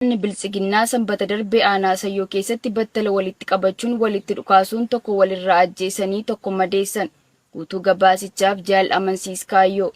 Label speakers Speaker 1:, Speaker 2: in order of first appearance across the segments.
Speaker 1: Biltsiginnaa Sanbata darbe aanaa Sayyoo keessatti battala walitti qabachuun walitti dhukaasuun tokko walirraa ajjeesanii tokko madeessan. Guutuu gabaasichaaf Jaal Amansiis Kaayyoo.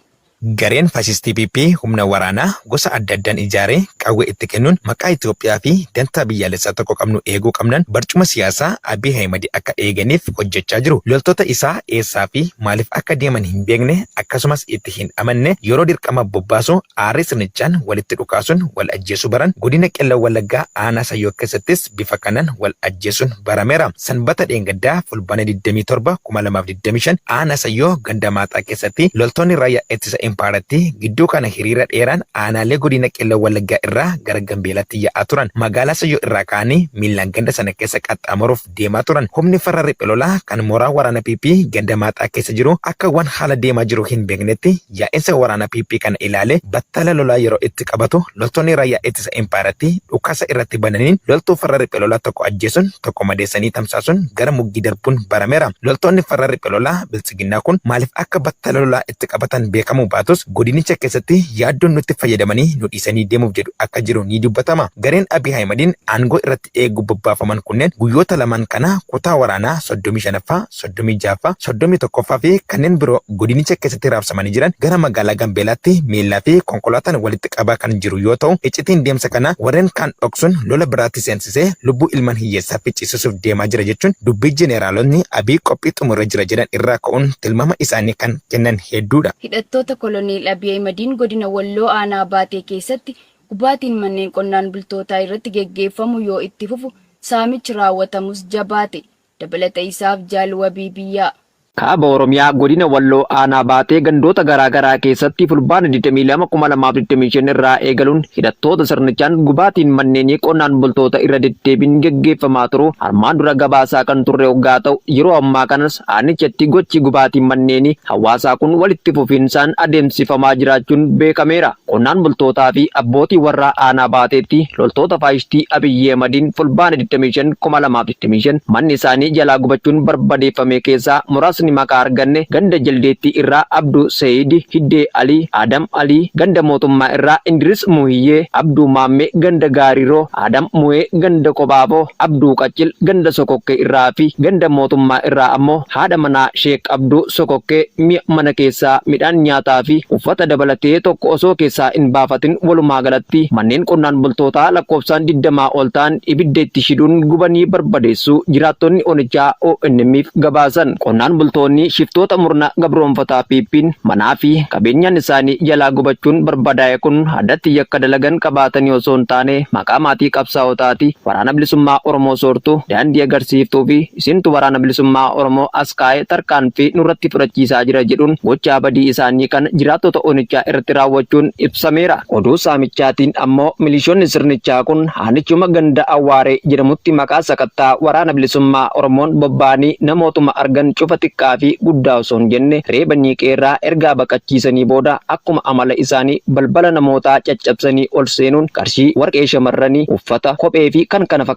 Speaker 2: Gareen faashistii PP humna waraanaa gosa adda addaan ijaaree qawwee itti kennuun maqaa Itoophiyaa fi dantaa biyyaalessaa tokko qabnu eeguu qabnan barcuma siyaasaa Abiy Ahimad akka eeganiif hojjechaa jiru. Loltoota isaa eessaa fi maaliif akka deeman hin beekne akkasumas itti hin amanne yeroo dirqamaaf bobbaasu aarii sirnichaan walitti dhukaasuun wal ajjeesuu baran. Godina Qellem Wallaggaa aanaa Sayyoo keessattis bifa kanaan wal ajjeesuun barameera. Sanbata dheengaddaa Fulbaana 27, 2025 aanaa Sayyoo ganda Maaxaa keessatti loltoonni raayyaa ittisa impaayerattii gidduu kana hiriira dheeraan aanaalee godina Qellem Wallaggaa irraa gara Gambeelaatti yaa'aa turan magaalaa Sayyoo irraa ka'anii miillaan ganda sana keessa qaxxaamuruuf deemaa turan. Humni farra riphe lolaa kan mooraa waraana PP ganda Maaxaa keessa jiru akka waan haala deemaa jiru hin beeknetti yaa'insa waraana PP kana ilaalee battala lolaa yeroo itti qabatu loltoonni raayyaa ittisa impaayerattii dhukaasa irratti bananiin loltuu farra riphe lolaa tokko ajjeesuun tokko madeessanii tamsaasuun gara muggii darbuun barameera. Loltoonni farra riphe lolaa biltsiginnaa kun maaliif akka battala lolaa itti qabatan beekamuu baatus godinicha keessatti yaaddoon nutti fayyadamanii nu dhiisanii deemuuf jedhu akka jiru ni dubbatama. Gareen Abiy Ahimadiin aangoo irratti eeguuf bobbaafaman kunneen guyyoota lamaan kana kutaa waraanaa 35ffaa, 36ffaa, 31ffaa fi kanneen biroo godinicha keessatti raabsamanii jiran gara magaalaa Gambeelaatti miillaa fi konkolaataan walitti qabaa kan jiru yoo ta'u, iccitiin deemsa kanaa warreen kaan dhoksuun lola biraatti seensisee lubbuu ilmaan hiyyeessaa ficcisiisuuf deemaa jira jechuun dubbii jeneraalotni Abiy qophii xumurree jira jedhan irraa ka'uun tilmaama isaanii kan kennan hedduudha.
Speaker 1: Hidhattoota Koloneel Abiy Ahimadiin godina Walloo aanaa Baatee keessatti Gubaatiin manneen qonnaan bultootaa irratti geggeeffamu yoo itti fufu saamichi raawwatamus jabaate. Dabalata isaaf Jaal Wabii Biyyaa.
Speaker 3: Kaaba Oromiyaa Godina Walloo Aanaa Baatee gandoota garaa garaa keessatti Fulbaana 22, 2025 irraa eegaluun hidhattoota sirnichaan gubaatiin manneenii qonnaan bultoota irra deddeebiin geggeeffamaa turuu armaan dura gabaasaa kan turre oggaa ta'u, yeroo ammaa kanas aanichatti gochi gubaatii manneenii hawaasaa kun walitti fufiinsaan adeemsifamaa jiraachuun beekameera. Qonnaan bultootaa fi abbootii warraa aanaa Baateetti loltoota faashistii Abiy Ahimadiin Fulbaana 25, 2025 manni isaanii jalaa gubachuun barbadeeffame keessaa muraasni maqaa arganne ganda Jaldeettii irraa Abduu Seyid, Hiddee Alii, Adam Alii, ganda Mootummaa irraa Indiris Muhiyyee, Abduu Maammee ganda Gaariiroo, Adam Muhee ganda Kophaafoo, Abduu Qaccil ganda Sokokkee irraa fi ganda Mootummaa irraa ammoo haadha manaa Sheek Abduu Sokokkee mi'a mana keessaa, midhaan nyaataa fi uffata dabalatee tokko osoo keessaa hin baafatin walumaagalatti manneen qonnaan bultootaa lakkoofsaan 20 ol ta'an ibidda itti shiduun gubanii barbadeessuu jiraattonni onichaa ONM'f gabaasan. Qonnaan bultoonni shiftoota murna gabroomfataa PP'n manaa fi qabeenyaan isaanii jalaa gubachuun barbadaa'e kun addatti yakka dalagan qabaatanii osoo hin taane maqaa maatii qabsaa'otaati, Waraana Bilisummaa Oromoo soortuu, daandii agarsiiftuu fi isintu Waraana Bilisummaa Oromoo as kaa'ee tarkaanfii nurratti fudhachiisaa jira jedhuun gochaa badii isaanii kana jiraattota onichaa irratti raawwachuun ibsameera. Oduu saamichaatiin ammoo milishoonni sirnichaa kun aanichuma ganda Awwaaree jedhamutti maqaa sakattaa Waraana Bilisummaa Oromoon bobba'anii namootuma argan cufa xiqqaa fi guddaa osoo hin jenne reebanii qe'eerraa ergaa baqachiisanii booda akkuma amala isaanii balbala namootaa caccabsanii ol seenuun qarshii, warqee shamarranii, uffata, kophee fi kkf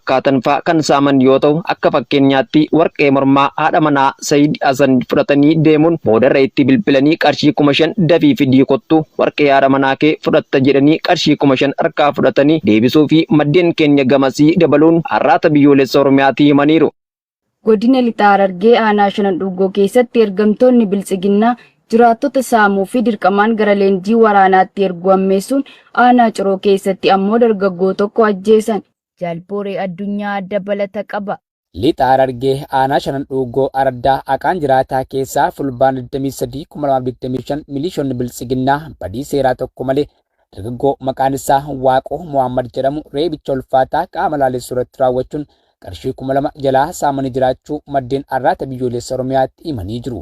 Speaker 3: fa'aa kan saaman yoo ta'u, akka fakkeenyaatti warqee mormaa haadha manaa Sayid Hasan fudhatanii deemuun boodarra itti bilbilanii qarshii 5000 dafii fidii kottu warqee haadha manaa kee fudhatta jedhanii qarshii 5000 harkaa fudhatanii deebisuu fi maddeen keenya gamasii dabaluun Arraata Biyyoolessa Oromiyaatti himaniiru.
Speaker 1: Godina Lixa Harargee aanaa Shanan Dhuuggoo keessatti ergamtoonni Biltsiginnaa jiraattota saamuu fi dirqamaan gara leenjii waraanaatti erguu hammeessuun aanaa Ciroo keessatti ammoo dargaggoo tokko ajjeesan. Jaal Booree Addunyaa dabalata qaba.
Speaker 4: Lixa Harargee aanaa Shanan Dhuuggoo araddaa Aqaan jiraataa keessaa Fulbaana 23, 2025 milishoonni Biltsiginnaa badii seeraa tokko malee dargaggoo maqaan isaa Waaqoo Mohaammed jedhamu reebicha ulfaataa qaama laalessuu irratti raawwachuun qarshii 2000 jalaa saamanii jiraachuu maddeen Arraata Biyyoolessa Oromiyaatti himanii jiru.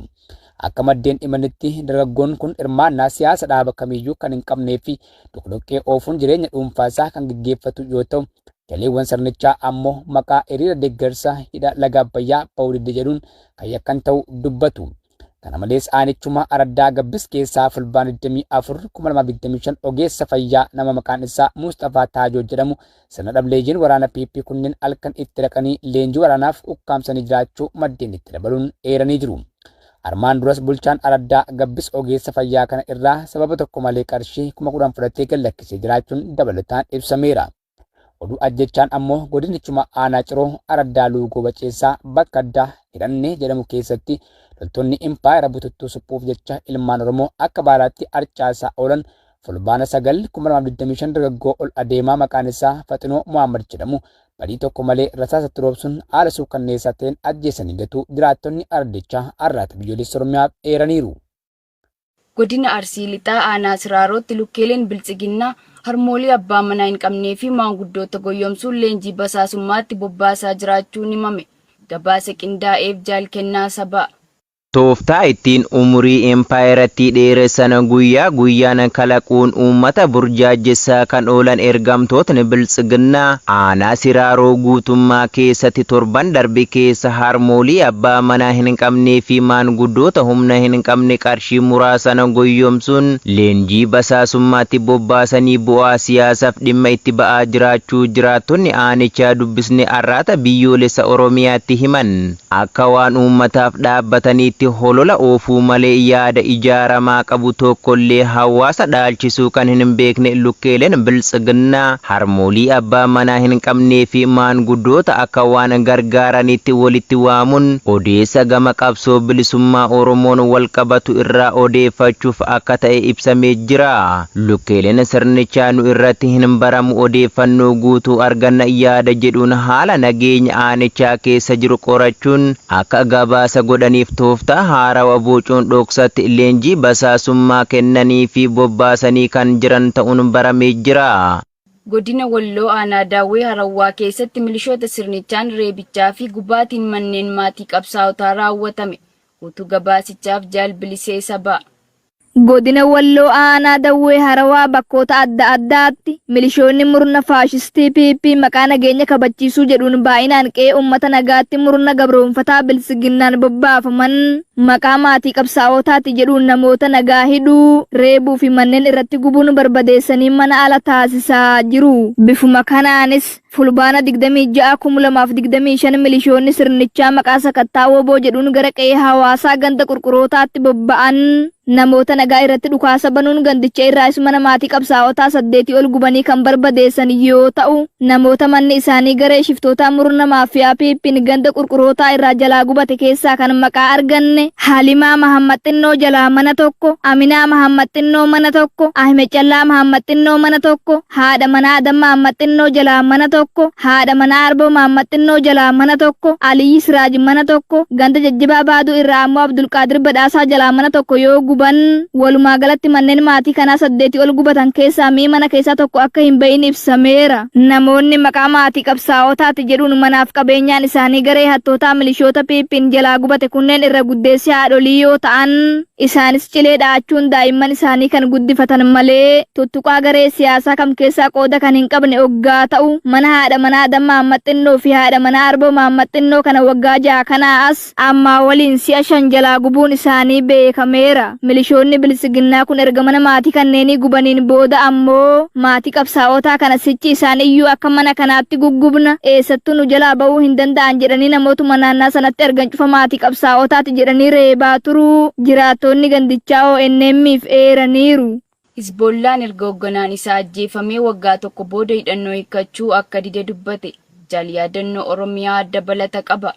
Speaker 4: Akka maddeen himanitti dargaggoon kun hirmaannaa siyaasa dhaaba kamiiyyuu kan hin qabnee fi doqdoqqee oofuun jireenya dhuunfaa isaa kan geggeeffatu yoo ta'u, jaleewwan sirnichaa ammoo maqaa hiriira deggarsa hidha laga Abbayyaa ba'uu didde jedhuun kan yakkan ta'uu dubbatu. Kana malees aanichuma araddaa Gabbis keessaa Fulbaana 24, 2025 ogeessa fayyaa nama maqaan isaa Musxafaa Taajoo jedhamu sirna dhableeyyiin waraana PP kunneen halkan itti dhaqanii leenjii waraanaaf ukkaamsanii jiraachuu maddeen itti dabaluun eeranii jiru. Armaan duras bulchaan araddaa Gabbis ogeessa fayyaa kana irraa sababa tokko malee qarshii 10,000 fudhatee gad lakkisee jiraachuun dabalataan ibsameera. Oduu ajjechaan ammoo godinichuma aanaa Ciroo araddaa Luugoo Baceessaa bakka addaa Hidhannee jedhamu keessatti loltoonni impaayera bututtuu suphuuf jecha ilmaan Oromoo akka baalaatti harcaasaa oolan Fulbaana 9, 2025 dargaggoo ol adeemaa maqaan isaa Faxinoo Mohaammed jedhamu badii tokko malee rasaasatti roobsuun haala suukkanneessaa ta'een ajjeesanii gatuu jiraattonni araddichaa Arraata Biyyoolessa Oromiyaaf eeraniiru.
Speaker 1: Godina Arsii Lixaa Aanaa Siraarootti lukkeeleen Biltsiginnaa harmoolii abbaa manaa hin qabnee fi maanguddoota goyyomsuun leenjii basaasummaatti bobbaasaa jiraachuun himame. Gabaasa qindaa'eef Jaal Kennaa Sabaa.
Speaker 5: Tooftaa ittiin umurii impaayerattii dheeressan guyyaa guyyaan kalaquun uummata burjaajjessaa kan oolan ergamtootni Biltsiginnaa, aanaa Siraaroo guutummaa keessatti torban darbe keessa harmoolii abbaa manaa hin qabnee fi maanguddoota humna hin qabne qarshii muraasan goyyomsuun leenjii basaasummaatti bobbaasanii bu'aa siyaasaaf dhimma itti ba'aa jiraachuu jiraattonni aanichaa dubbisne Arraata Biyyoolessa Oromiyaatti himan. Akka waan uummataaf dhaabbataniitti holola oofuu malee yaada ijaaramaa qabu tokkollee hawaasa dhaalchisuu kan hin beekne lukkeeleen Biltsiginnaa, harmoolii abbaa manaa hin qabnee fi maanguddoota akka waan gargaaraniitti walitti waamuun odeessa gama qabsoo bilisummaa Oromoon wal qabatu irraa odeeffachuuf akka ta'e ibsamee jira. Lukkeeleen sirnichaa nu irratti hin baramu odeeffannoo guutuu arganna yaada jedhuun haala nageenya aanichaa keessa jiru qorachuun akka gabaasa godhaniif tooftaa haarawa bocuun dhoksatti leenjii basaasummaa kennanii fi bobbaasanii kan jiran ta'uun baramee jira.
Speaker 1: Godina Walloo Aanaa Daawwee Harawwaa keessatti milishoota sirnichaan reebichaa fi gubaatiin manneen maatii qabsaa'otaa raawwatame. Guutuu gabaasichaaf Jaal Bilisee Sabaa.
Speaker 6: Godina Walloo Aanaa Dawwee Harawaa bakkoota adda addaatti milishoonni murna faashistii PP maqaa nageenya kabachiisuu jedhuun baay'inaan qe'ee uummata nagaatti murna gabroomfataa Biltsiginnaan bobbaafaman maqaa maatii qabsaa'otaati jedhuun namoota nagaa hidhuu, reebuu fi manneen irratti gubuun barbadeessanii mana ala taasisaa jiru. Bifuma kanaanis Fulbaana 26, 2025 milishoonni sirnichaa maqaa sakattaa wbo jedhuun gara qe'ee hawaasaa ganda Qurqurootaatti bobba'an namoota nagaa irratti dhukaasa banuun gandicha irraayis mana maatii qabsaa'otaa saddeetii ol gubanii kan barbadeessan yoo ta'u, namoota manni isaanii garee shiftootaa murna maafiyaa PPn ganda Qurqurootaa irraa jalaa gubate keessaa kan maqaa arganne Halimaa Mahaammad Xinnoo jalaa mana tokko, Aminaa Mahaammad Xinnoo mana tokko, Ahimed Callaa Mahaammad Xinnoo mana tokko, haadha manaa Adam Mahaammad Xinnoo jalaa mana tokko, haadha manaa Arboo Mahaammad Xinnoo jalaa mana tokko, Aliyyi Siraaj mana tokko, ganda Jajjabaa Baaduu irraa ammoo Abdulqaadir Badhaasaa jalaa mana tokko yoo guban, walumaa galatti manneen maatii kanaa saddeetii ol gubatan keessaa mi'i mana keessaa tokko akka hin ba'in ibsameera. Namoonni maqaa maatii qabsaa'otaati jedhuun manaaf qabeenyaan isaanii garee hattootaa milishoota PPn jalaa gubate kunneen irra guddeessi haadholii yoo ta'an, isaanis cilee dha'achuun daa'imman isaanii kan guddifatan malee tuttuqaa garee siyaasaa kam keessaa qooda kan hin qabne oggaa ta'u, mana haadha manaa Adam Mahaammad Xinnoo fi haadha manaa Arboo Mahaammad Xinnoo kana waggaa 6 kanaa as ammaa waliin si'a 5 jalaa gubuun isaanii beekameera. Milishoonni Biltsiginnaa kun erga mana maatii kanneenii gubaniin booda ammoo maatii qabsaa'otaa kana sichi isaan iyyuu akka mana kanaatti guggubna, eessattuu nu jalaa ba'uu hin danda'an jedhanii namootuma naannaa sanatti argan cufa maatii qabsaa'otaati jedhanii reebaa turuu jiraattoonni gandichaa ONM'f eeraniiru.
Speaker 1: Hizboollaan erga hogganaan isaa ajjeefamee waggaa tokko booda hidhannoo hiikkachuu akka dide dubbate. Jaal Yaadannoo Oromiyaa dabalata qaba.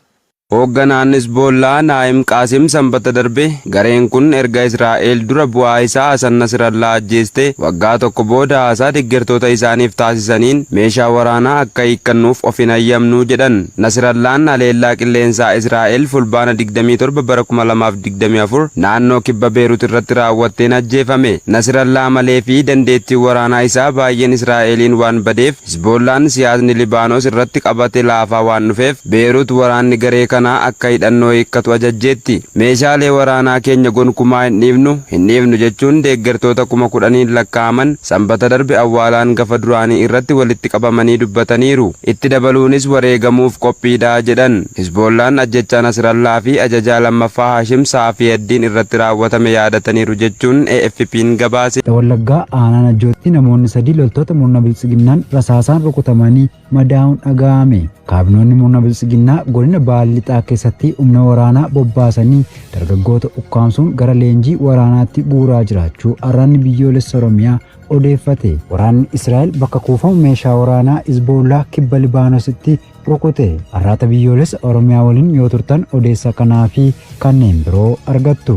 Speaker 7: Hoogganaan Hizboollaa Naa'im Qaasim Sambata darbe, gareen kun erga Israa'el dura bu'aa isaa Hasan Nasirallaa ajjeestee waggaa tokko booda haasaa deggertoota isaaniif taasisaniin, meeshaa waraanaa akka hiikkannuuf of hin hayyamnu jedhan. Nasirallaan haleellaa qilleensaa Israa'el Fulbaana 27 bara 2024 naannoo kibba Beerut irratti raawwatteen ajjeefame. Nasirallaa malee fi dandeettiin waraanaa isaa baay'een Israa'eliin waan badeef, Hizboollaan siyaasni Libaanos irratti qabate laafaa waan dhufeef, Beerut waraanni garee kanaa akka hidhannoo hiikkatu ajajjeetti. Meeshaalee waraanaa keenya gonkumaa hin dhiifnu, hin dhiifnu jechuun deeggartoota 10,000n lakkaa'aman Sambata darbe awwaala hangafa duraanii irratti walitti qabamanii dubbataniiru. Itti dabaluunis wareegamuuf qophiidha jedhan. Hizboollaan ajjechaa Nasirallaa fi ajajaa lammaffaa Haashim Saafiyaddiin irratti raawwatame yaadataniiru jechuun AFPn gabaase.
Speaker 8: Lixa Wallaggaa aanaa Najjootti namoonni 3 loltoota murna Biltsiginnaan rasaasaan rukutamanii madaa'uun dhaga'ame. Kaabinoonni murna Biltsiginnaa godina Baalee Lixaa keessatti humna waraanaa bobbaasanii dargaggoota ukkaamsuun gara leenjii waraanaatti guuraa jiraachuu Arraanni Biyyoolessa Oromiyaa odeeffate. Waraanni Israa'el bakka kuufama meeshaa waraanaa Hizboollaa kibba Libaanositti rukute. Arraata Biyyoolessa Oromiyaa waliin yoo turtan odeessa kanaa fi kanneen biroo argattu.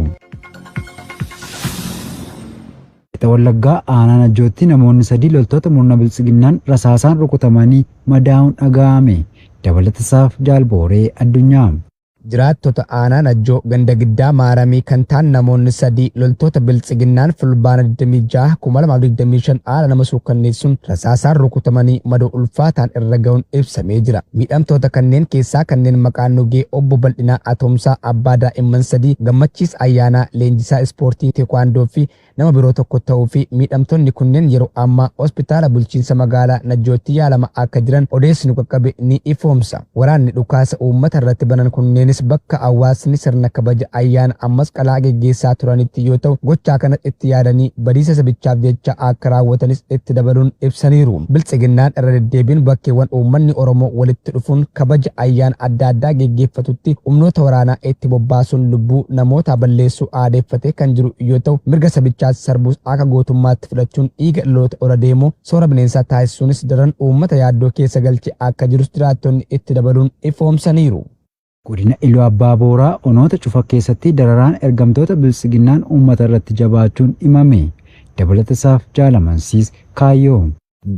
Speaker 8: Lixa Wallaggaa aanaa Najjootti namoonni sadii loltoota murna Biltsiginnaan rasaasaan rukutamanii madaa'uun dhaga'ame. Dabalatasaaf Jaal Booree Addunyaa.
Speaker 4: Jiraattota aanaa Najjoo ganda Giddaa Maaramii kan ta'an namoonni sadii loltoota Biltsiginnaan Fulbaana 26, 2025 haala nama suukkanneessuun rasaasaan rukutamanii madoo ulfaataan irra ga'uun ibsamee jira. Miidhamtoota kanneen keessaa kanneen maqaan nu ga'e Obbo Bal'inaa Atoomsaa abbaa daa'imman sadii, Gammachiis Ayyaanaa leenjisaa ispoortii Teekwaandoo fi nama biroo tokko ta'uu fi miidhamtoonni kunneen yeroo ammaa hospitaala bulchiinsa magaalaa Najjootti yaalama akka jiran odeessi nu qaqqabe ni ifoomsa. Waraanni dhukaasa uummata irratti banan kunneenis bakka hawaasni sirna kabaja ayyaana Ammasqalaa geggeessaa turanitti yoo ta'u, gochaa kanas itti yaadanii badiisa sabichaaf jecha akka raawwatanis itti dabaluun ibsaniiru. Biltsiginnaan irra deddeebiin bakkeewwan uummanni Oromoo walitti dhufuun kabaja ayyaana adda addaa geggeeffatutti humnoota waraanaa itti bobbaasuun lubbuu namootaa balleessuu aadeeffatee kan jiru yoo ta'u, mirga sabichaas sarbuus akka gootummaatti fudhachuun dhiiga dhaloota ol adeemoo soora bineensaa taasisuunis daran uummata yaaddoo keessa galchee akka jirus jiraattonni itti dabaluun ifoomsaniiru.
Speaker 8: Godina Iluu Abbaa Booraa onoota cufa keessatti dararaan ergamtoota Biltsiginnaan uummata irratti jabaachuun himame. Dabalata isaaf Jaal Amansiis Kaayyoo.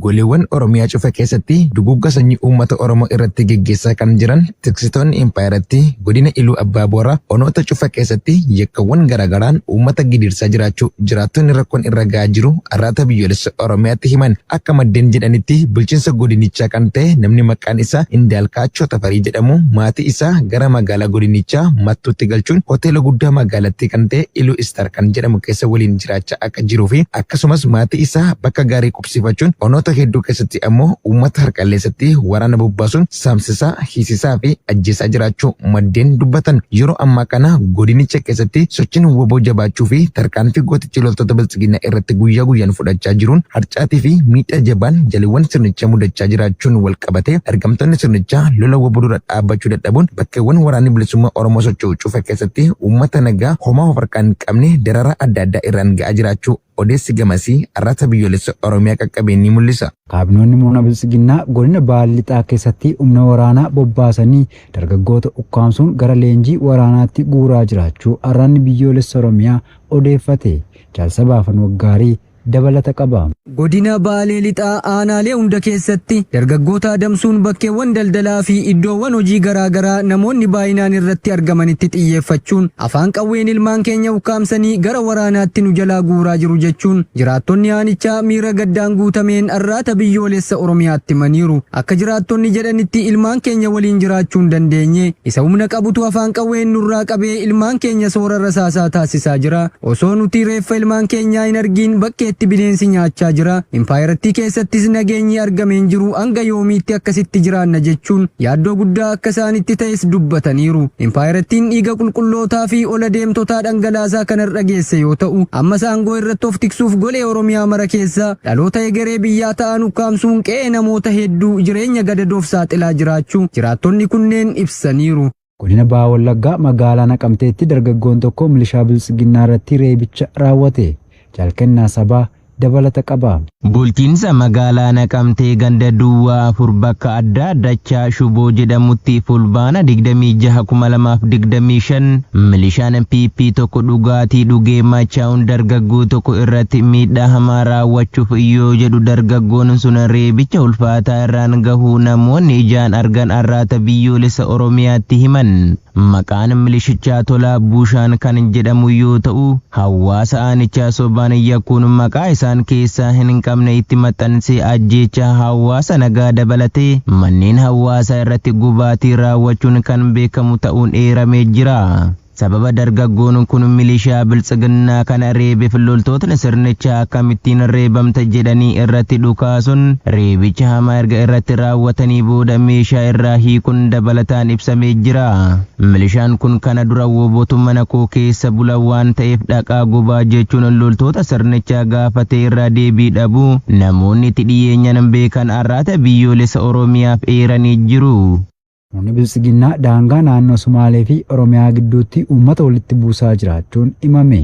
Speaker 2: Goleewwan Oromiyaa cufa keessatti duguugga sanyii uummata Oromoo irratti geggeessaa kan jiran tiksitoonni impaayerattii godina Iluu Abbaa Booraa onoota cufa keessatti yakkawwan garaagaraan uummata gidirsaa jiraachuu jiraattonni rakkoon irra ga'aa jiru Arraata Biyyoolessa Oromiyaatti himan. Akka maddeen jedhanitti bulchiinsa godinichaa kan ta'e namni maqaan isaa Indaalkaachoo Tafarii jedhamu maatii isaa gara magaalaa godinichaa Mattuutti galchuun hoteela guddaa magaalattii kan ta'e Iluu Istaar kan jedhamu keessa waliin jiraachaa akka jiruu fi akkasumas maatii isaa bakka gaarii qubsiifachuun onoota hedduu keessatti ammoo uummata harqalleessatti waraana bobbaasuun saamsisaa, hiisisaa fi ajjeesaa jiraachuu maddeen dubbatan. Yeroo ammaa kana godinicha keessatti sochiin wbo jabaachuu fi tarkaanfii gootichi loltoota Biltsiginnaa irratti guyyaa guyyaan fudhachaa jiruun harcaatii fi miidhaa jabaan jaleewwan sirnichaa mudachaa jiraachuun wal qabatee ergamtoonni sirnichaa lola wbo dura dhaabbachuu dadhabuun bakkeewwan waraanni bilisummaa Oromoo socho'u cufa keessatti uummata nagaa homaa of harkaa hin qabne dararaa adda addaa irraan ga'aa jiraachuu odeessi gamasii Arraata Biyyoolessa Oromiyaa qaqqabe ni mul'isa.
Speaker 8: Kaabinoonni murna Biltsiginnaa godina Baale Lixaa keessatti humna waraanaa bobbaasanii dargaggoota ukkaamsuun gara leenjii waraanaatti guuraa jiraachuu Arraanni Biyyoolessa Oromiyaa odeeffate. Jaal Sabaafan Waggaarii dabalata qaba.
Speaker 9: Godina Baalee Lixaa aanaalee hunda keessatti dargaggoota adamsuun bakkeewwan daldalaa fi iddoowwan hojii garaa garaa namoonni baay'inaan irratti argamanitti xiyyeeffachuun afaan qawween ilmaan keenya ukkaamsanii gara waraanaatti nu jalaa guuraa jiru jechuun jiraattonni aanichaa miira gaddaan guutameen Arraata Biyyoolessa Oromiyaatti himaniiru. Akka jiraattonni jedhanitti ilmaan keenya waliin jiraachuu hin dandeenye, isa humna qabutu afaan qawween nurraa qabee ilmaan keenya soora rasaasaa taasisaa jira. Osoo nuti reeffa ilmaan keenyaa hin argiin bakkeetti bineensi nyaachaa jira. Impaayerattii keessattis nageenyi argame hin jiru hanga yoomiitti akkasitti jiraanna jechuun yaaddoo guddaa akka isaanitti ta'es dubbataniiru. Impaayerattiin dhiiga qulqullootaa fi ol adeemtotaa dhangalaasaa kan har'a geesse yoo ta'u, ammas aangoo irratti of tiksuuf golee Oromiyaa mara keessa dhaloota egeree biyyaa ta'an ukkaamsuun qe'ee namoota hedduu jireenya gadadoof saaxilaa jiraachuu jiraattonni kunneen ibsaniiru.
Speaker 8: Godina Baha Wallaggaa magaalaa Naqamteetti dargaggoon tokko milishaa Biltsiginnaa irratti reebicha raawwate. Jaal Kennaa Sabaa dabalata qaba.
Speaker 5: Bulchiinsa magaalaa Naqamtee ganda duwwaa 4 bakka addaa Dachaa Shuboo jedhamutti Fulbaana 26, 2025 milishaan PP tokko dhugaatii dhugee machaa'uun dargaggoo tokko irratti miidhaa hamaa raawwachuuf yoo jedhu dargaggoon sun reebicha ulfaataa irraan gahuu namoonni ijaan argan Arraata Biyyoolessa Oromiyaatti himan. Maqaan milishichaa Tolaa Buushaan kan jedhamu yoo ta'u, hawaasa aanichaa sobaan yakkuun maqaa isaan keessaa hin qabne itti maxxansee ajjeechaa hawaasa nagaa dabalatee manneen hawaasaa irratti gubaatii raawwachuun kan beekamu ta'uun eeramee jira. Sababa dargaggoon kun milishaa Biltsiginnaa kana reebeef loltootni sirnichaa akkamittiin reebamta jedhanii irratti dhukaasuun reebicha hamaa erga irratti raawwatanii booda meeshaa irraa hiikuun dabalataan ibsamee jira. Milishaan kun kana dura wbo tu mana koo keessa bula waan ta'eef dhaqaa gubaa jechuun loltoota sirnichaa gaafatee irraa deebii dhabuu namoonni itti dhiyeenyan beekan Arraata Biyyoolessa Oromiyaaf eeranii jiru.
Speaker 8: Murni Biltsiginnaa daangaa naannoo Sumaalee fi Oromiyaa gidduutti uummata walitti buusaa jiraachuun himame.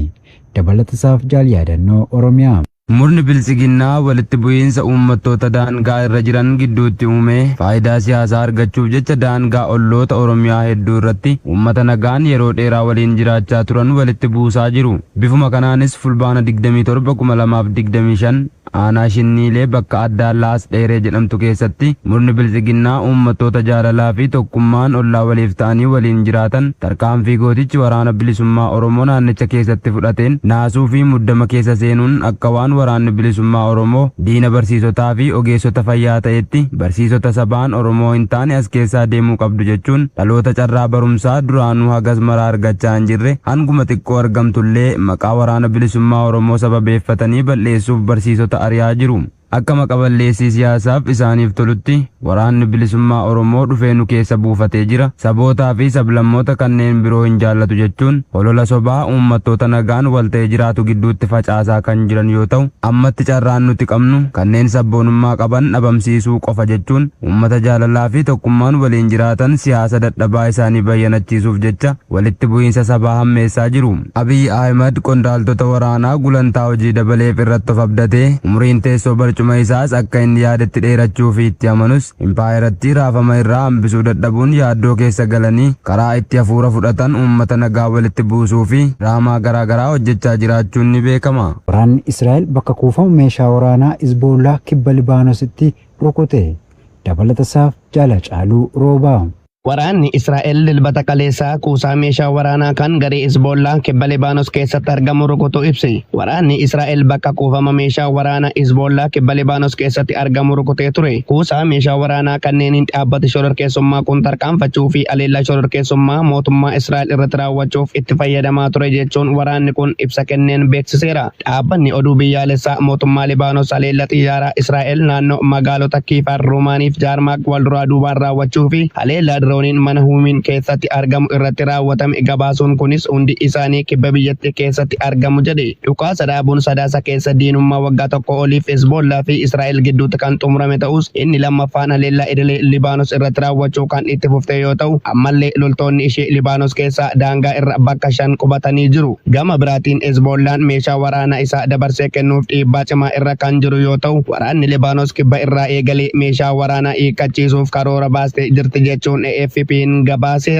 Speaker 8: Dabalata isaaf Jaal Yaadannoo Oromiyaa.
Speaker 7: Murni Biltsiginnaa walitti bu'iinsa uummattoota daangaa irra jiran gidduutti uumee faayidaa siyaasaa argachuuf jecha daangaa olloota Oromiyaa hedduu irratti uummata nagaan yeroo dheeraa waliin jiraachaa turan walitti buusaa jiru. Bifuma kanaanis Fulbaana 27, 2025 aanaa Shinniilee bakka addaa Laas Dheeree jedhamtu keessatti murni Biltsiginnaa uummattoota jaalalaa fi tokkummaan ollaa waliif ta'anii waliin jiraatan tarkaanfii gootichi Waraana Bilisummaa Oromoo naannicha keessatti fudhateen naasuu fi muddama keessa seenuun akka waan Waraanni Bilisummaa Oromoo diina barsiisotaa fi ogeessota fayyaa ta'etti barsiisota sabaan Oromoo hin taane as keessaa deemuu qabdu jechuun dhaloota carraa barumsaa duraanuu hagas mara argachaa hin jirre hanguma xiqqoo argamtullee maqaa Waraana Bilisummaa Oromoo sababeeffatanii bal'eessuuf barsiisota ari'aa jiru. Akka maqa-balleessii siyaasaaf isaaniif tolutti Waraanni Bilisummaa Oromoo dhufee nu keessa buufatee jira, sabootaa fi sablammoota kanneen biroo hin jaallatu jechuun holola sobaa uummattoota nagaan walta'ee jiraatu gidduutti facaasaa kan jiran yoo ta'u, ammatti carraan nuti qabnu kanneen sabboonummaa qaban dhabamsiisuu qofa jechuun uummata jaalalaa fi tokkummaan waliin jiraatan siyaasa dadhabaa isaanii bayyanachiisuuf jecha walitti bu'iinsa sabaa hammeessaa jiru. Abiy Ahimad qondaaltota waraanaa gulantaa hojii dabaleef irratti of abdatee umriin teessoo barcuma isaas akka inni yaadetti dheerachuu fi itti amanus impaayerattii raafama irraa hambisuu dadhabuun yaaddoo keessa galanii karaa itti hafuura fudhatan uummata nagaa walitti buusuu fi diraamaa garaa garaa hojjechaa jiraachuun ni beekama.
Speaker 8: Waraanni Israa'el bakka kuufama meeshaa waraanaa Hizboollaah kibba Libaanositti rukute. Dabalatasaaf Jaala Caaluu Roobaa.
Speaker 10: Waraanni Israa'el Dilbata kaleessaa kuusaa meeshaa waraanaa kan garee Hizboollaah kibba Libaanos keessatti argamu rukutuu ibse. Waraanni Israa'el bakka kuufama meeshaa waraana Hizboollaah kibba Libaanos keessatti argamu rukutee ture. Kuusaa meeshaa waraanaa kanneeniin dhaabbati shororkeessummaa kun tarkaanfachuu fi haleellaa shororkeessummaa mootummaa Israa'el irratti raawwachuuf itti fayyadamaa ture jechuun waraanni kun ibsa kenneen beeksiseera. Dhaabbanni oduu biyyaalessaa mootummaa Libaanos haleella xiyyaaraa Israa'el naannoo magaalota Kiifaar Ruumaaniif Jaarmaak walduraa duubaan raawwachuu fi haleellaa dirooniin mana Huumiin keessatti argamu irratti raawwatame gabaasuun kunis hundi isaanii kibba biyyattii keessatti argamu jedhe. Dhukaasa dhaabuun Sadaasa keessa diinummaa waggaa tokkoo oliif Hezboollaa fi Israa'el gidduutti kan xumurame ta'us inni lammaffaan haleellaa idilee Libaanos irratti raawwachuu kan itti fufte yoo ta'u ammallee loltoonni ishee Libaanos keessaa daangaa irra bakka 5 qubatanii jiru. Gama biraatiin Hezboollaan meeshaa waraanaa isaa dabarsee kennuuf dhiibbaa cimaa irra kan jiru yoo ta'u, waraanni Libaanos kibba irraa eegalee meeshaa waraanaa hiikkachiisuuf karoora baastee jirti jechuun AFP'n gabaaseera.